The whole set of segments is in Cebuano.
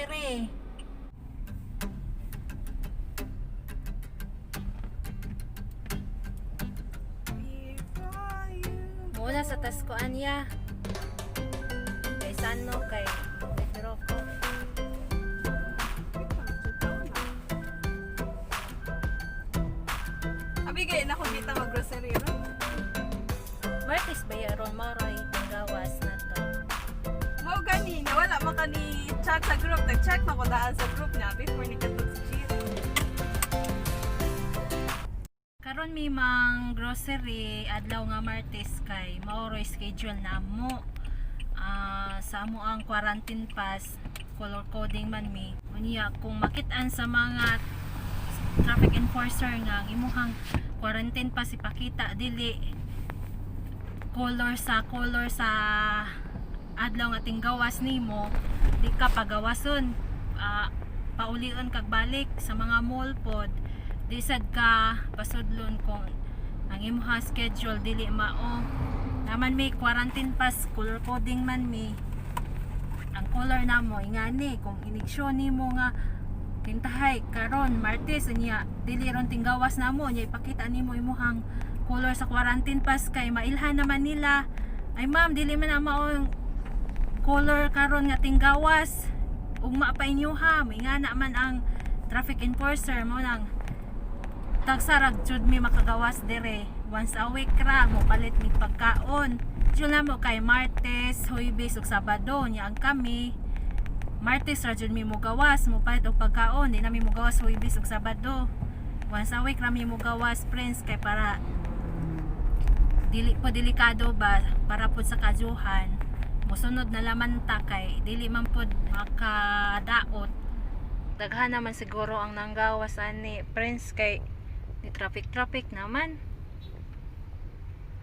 grocery. Before you Muna sa taskoan niya. Kay Sano kay Pedro ko. Abi gay na kung kita mag-grocery ro. Martes ba yaron maroy gawas na to. Mao gani na wala man ka ni chat sa group. Nag-chat man ko daan sa group niya before ni katog si Gio. Karon mi mang grocery adlaw nga Martes kay maoroy schedule na mo. Sa amo ang quarantine pass, color coding man mi. Unya kung makit-an sa mga traffic enforcer nga ang imuhang quarantine pass ipakita dili color sa adlaw nga tinggawas nimo, di ka pagawason. Paulion kag balik sa mga mall pod, di sad ka pasudlon kung ang imuha schedule dili mao. Naman may quarantine pass, color coding man mi. Ang color namo ingani, kung iniksyon nimo nga tintahay karon Martes, unya dili ron tinggawas namo, unya ipakita nimo imuhang color sa quarantine pass kay mailhan naman nila. Ay ma'am, dili man ang maong color karon nga tinggawas, ugma pa inyo ha. May nga man ang traffic enforcer mo nang tagsarag jud mi makagawas dire. Once a week ra mo palit mig pagkaon. Jud na mo kay Martes, Huwebes ug Sabado. Nya ang kami Martes ra jud mi mogawas mo palit og pagkaon. Di na mi mogawas Huwebes ug Sabado. Once a week ra mi mogawas, friends, kay para dili po delikado ba, para pud sa kajuhan. Mosunod na laman ta kay dili man pud makadaot. Daghan naman siguro ang nanggawas ani, friends, kay di traffic traffic naman.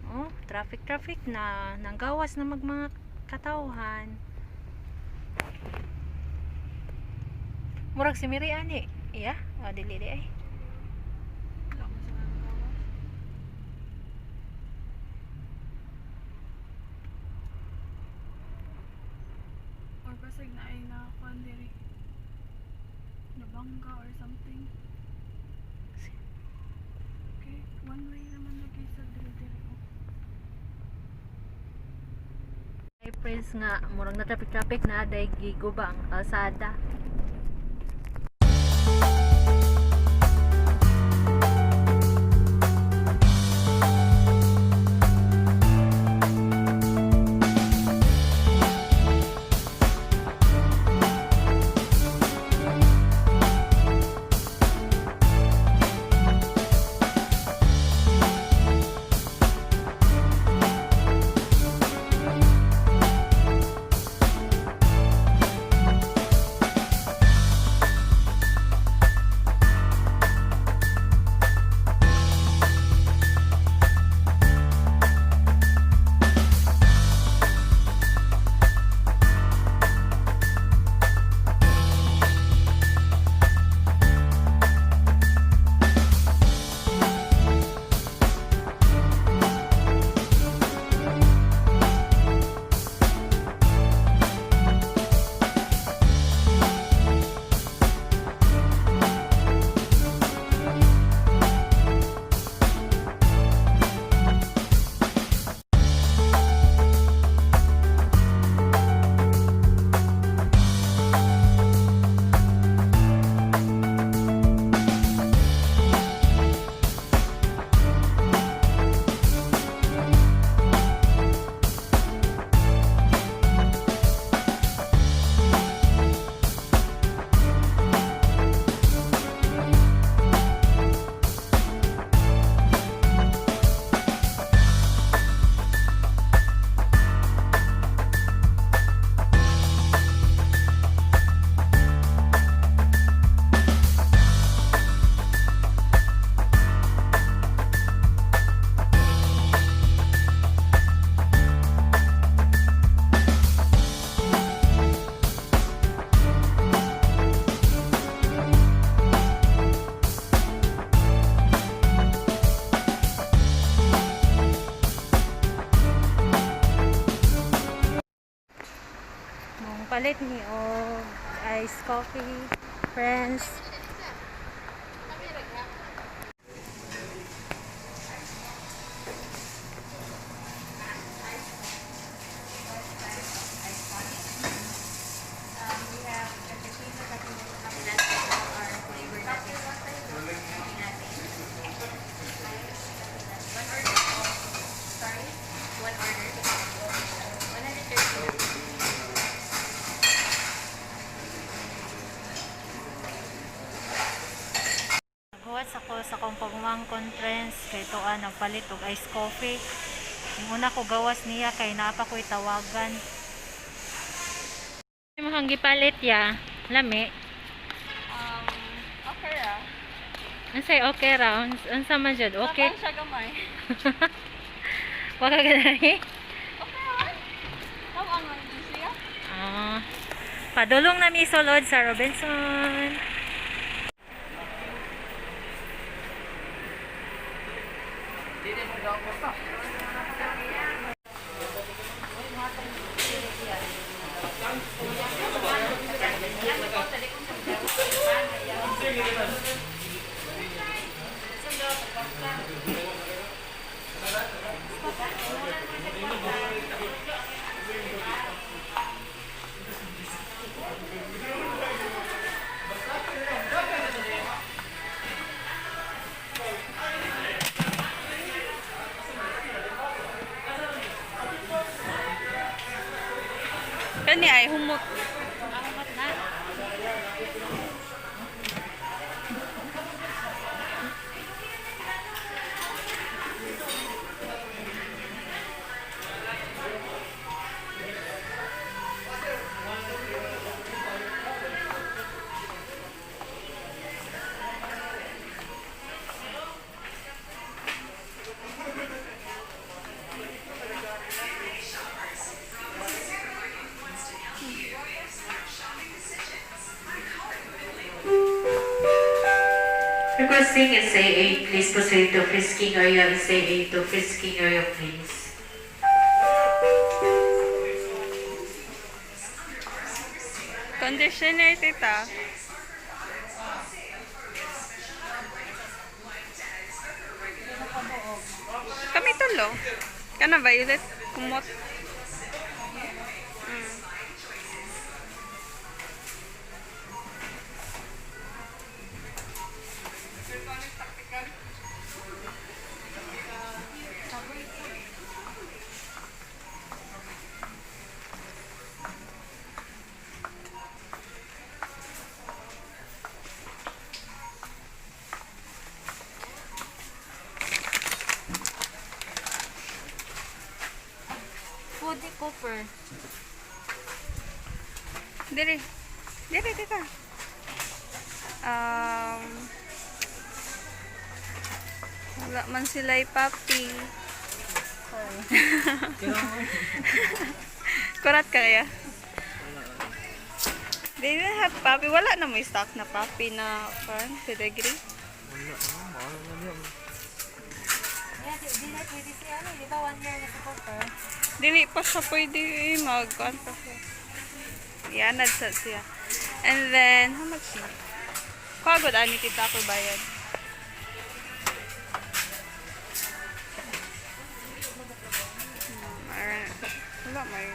Oh, traffic traffic na, nanggawas na mag mga katawhan. Murag si Miri ani iya. Oh, dili di ay. Wala mo sa nanggawas. Or basig na ay nakakuan diri. Nabangga or something. Okay, one way naman lagi sa diri-diri. Oh. Ay friends nga murag na traffic traffic na day giguba ang kalsada. Mong palit ni og iced coffee, friends. We have cappuccino, cappuccino, latte, our flavor latte. Latte. One order. Sorry? One order. 130. Naghuwat ako sa akong pagmangkon, friends, kay tuan nagpalit og iced coffee. Ang una ko gawas niya kay naa pa ko'y tawagan. Imong gipalit ya, lami. Okay ah. Unsay okay ra? Unsa man jud? Okay. Tabang siya gamay. Wa ka ganahi? Okay ah. Tabang lang din siya. Ah. Padulong na mi sulod sa Robinson. Kani ay humot. Ahumot na. Requesting SAA, please proceed to frisking area. SAA to frisking area, please. Conditioner, tita. Kami tulo. Kana violet kumot. Food ni Cooper. Dire. Dire, tita. Wala man sila papi. Kurat ka kaya? They didn't have papi. Wala na may stock na papi na pan, pedigree. Wala, ano, mahal na yan. Yeah, di na pwede siya ano, di ba 1 year na si Cooper? Dili pa siya pwede eh, mag kuan pa siya. Yan, nagsa siya. And then, how much na? Kagod, ani tita ako bayad. Alright. Wala may.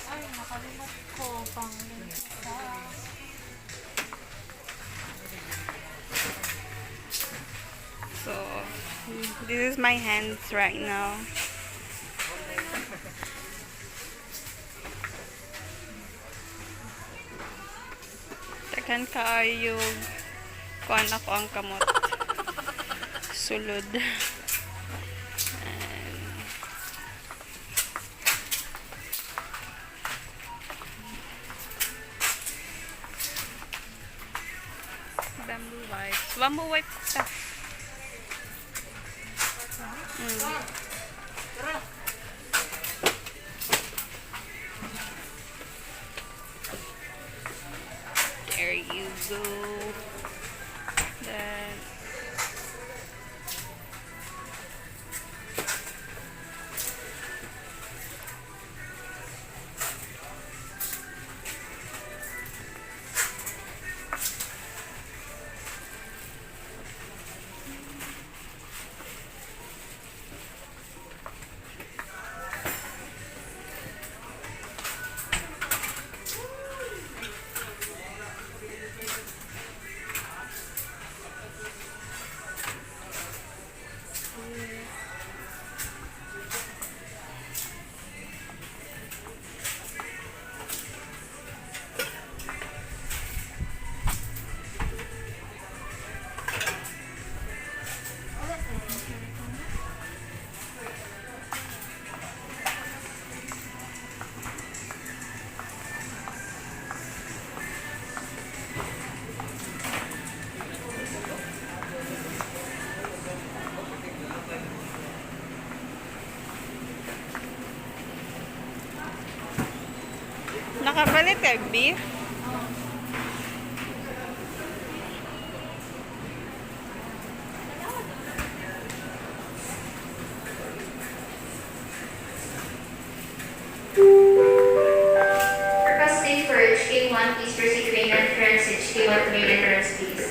Ay, nakalimot ko pang sa. So, this is my hands right now. Takan kaayo kuan ako ang kamot. Sulod. And bamboo wipes. Bamboo wipes ta. There you go. Then Nakapalit ka beef? Requesting for HK1, please proceed to main entrance. HK1 to main entrance, please.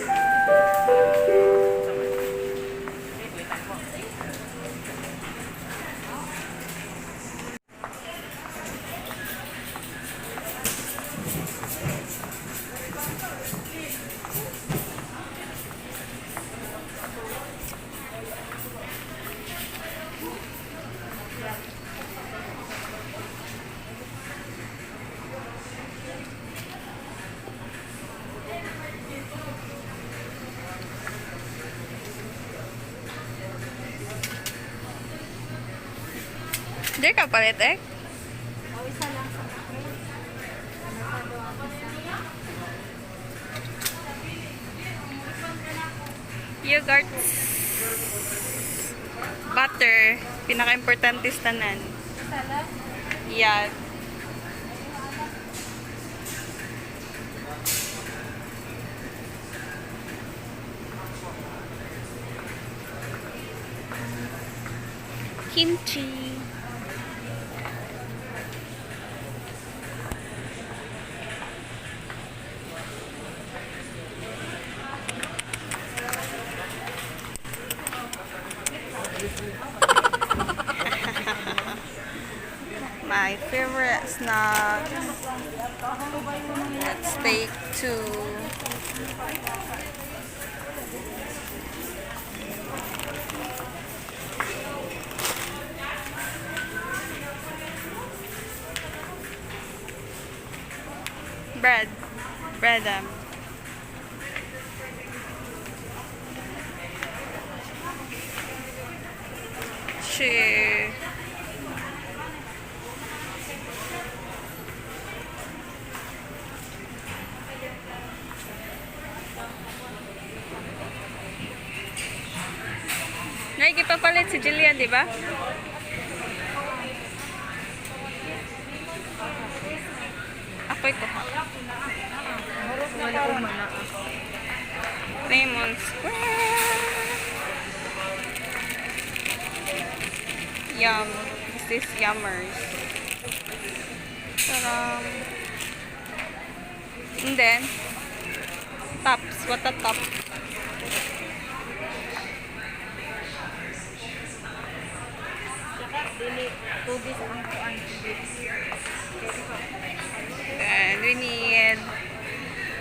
Di ka palit eh? O isa lang sa akin. Masyado ang isa. Yogurt. Butter. Pinaka-importante sa tanan. Isa lang? Yeah. Kimchi. My favorite snack. Let's take two. Bread. Bread. She Nakikipapalit si Jillian, di ba? Ako'y kuha. Lemon square. Yum. This is yummers. Taram. And then, tops. What a top. Saka dili tubis ang kuan. And we need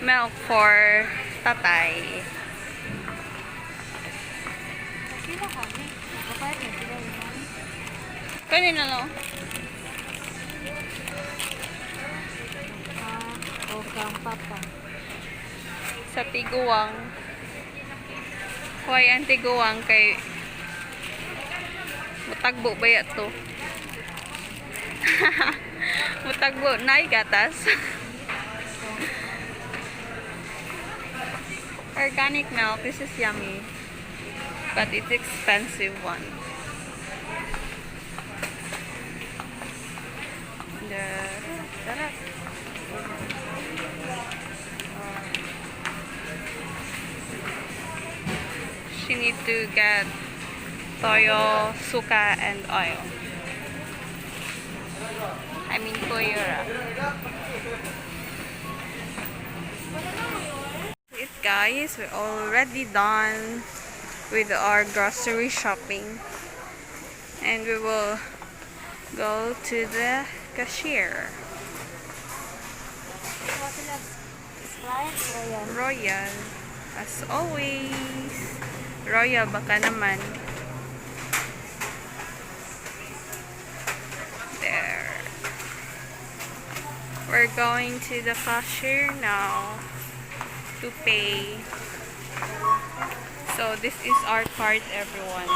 milk for tatay. Pila kami. Kapag sila yun. Pwede na lang. Ah, o kang papa. Sa tiguang. Hoy, ang tiguang kay mutagbo ba ya to? Mutagbo na gatas. Organic milk. This is yummy. But it's expensive one. The, sarap. She need to get toyo, suka, and oil. I mean toyora. It guys, we're already done with our grocery shopping, and we will go to the cashier. Sprite, Royal. Royal. As always. Royal baka naman. There. We're going to the cashier now to pay. So this is our card, everyone.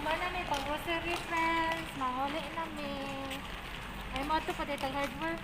Human na mi pang grocery, friends. Manguli na mi. Ay mo ato pa dito hardware.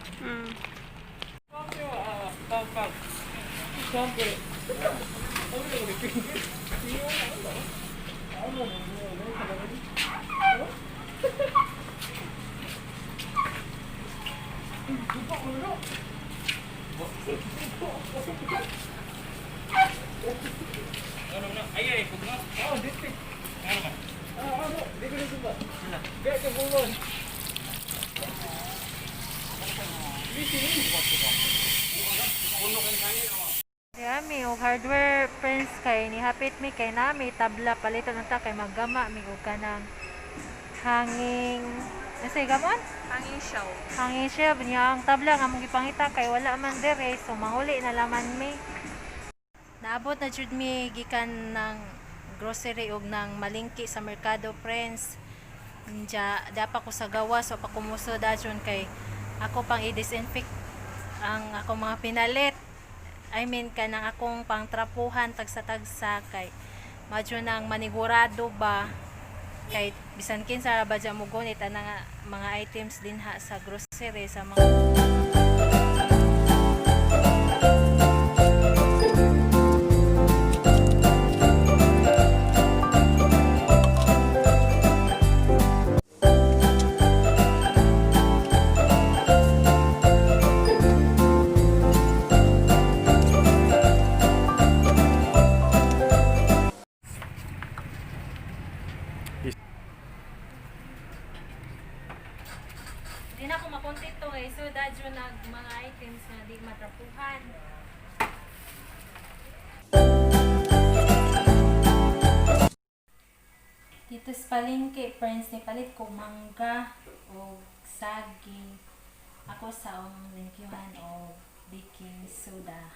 Diya mi og hardware, friends, kay nihapit mi kay nami tabla paliton unta kay maggama mi og kanang hanging Asa gamon? Hanging shelf. Hanging shelf niya ang tabla nga among gipangita kay wala man dere, so manguli na laman mi. Naabot na jud mi gikan ng grocery og ng malingki sa merkado, friends. Nja dapa ko sa gawas o pa kumuso dajon kay ako pang i-disinfect ang akong mga pinalit. I mean kanang akong pangtrapuhan tagsa-tagsa kay madyo nang manigurado ba kay bisan kinsa ra ba dya mo gunit ana nga mga items dinha sa grocery sa mga. Di na ako makontento kay so dadyo nag mga items na di matrapuhan. Dito sa palengke, friends, ni palit ko mangga o saging. Ako sa ang lingkyuhan o baking soda.